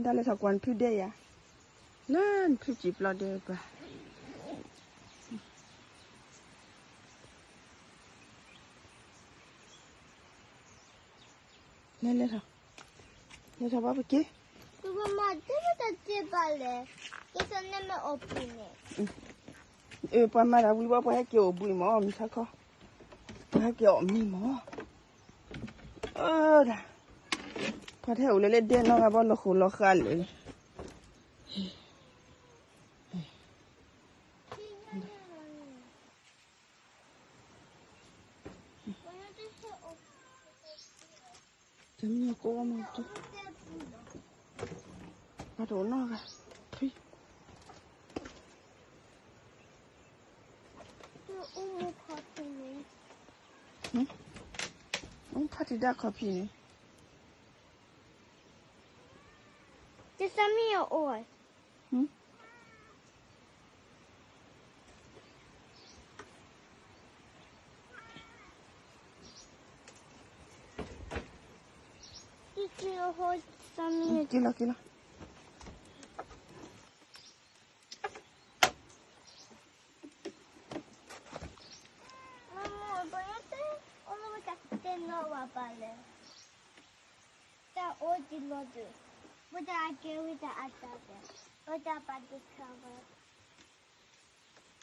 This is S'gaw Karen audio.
တၢ်လဲၤထီၣ်ကွၢ်နဖုဒဲယၤ, လၢနဖုစံာ်ပျီဒဲပှၤ, လဲၤလဲၤထီၣ်, လဲၤထီၣ်ဘၣ်ပက့ၤ, မ့ၢ်တဘၣ်လဲၣ်, ကဲသန့ၣ်မ့ၢ်အိၣ်ဘှံးန့ၣ်, အၢ ပှၤမၤတၢ်ဝံၤဘၣ် ပှၤဟဲက့ၤအိၣ်ဘှံးမး မုၢ်ဆါခီ, ပှၤဟဲက့ၤအီၣ်မံမး, အၢဒၣ်, ပှၤတဟဲအိၣ်လၢလၢဒဲနီၢ်ဂၤဘၣ်လီၢ်ဃိၣ်လီၤဃာ်လၢာ်လၢ တမ့ၢ်ကိးမၤတၢ်, ပှၤတအိၣ်နီတဂၤ, ထွံၣ်, အိၣ်ဖးတံၢ်ဒၣ်ခီၣ်ဖံးန့ၣ်, တသးမံယအိၣ်, က့ၤလီၤ က့ၤလီၤ, မ့ၢ်မ့ၢ် ပှၤတဲ, အိၣ်လၢဝဲတၢ်တဲနီၢ်ဝဲပၢ်လဲၣ်, တၢ်အိၣ်ဒံးလီၤဒုး, ဝဲတၢ်အကဲဝဲတၢ်အတၢ်တဲ, ဝဲတၢ်ပာ်ဒုးခးဝဲ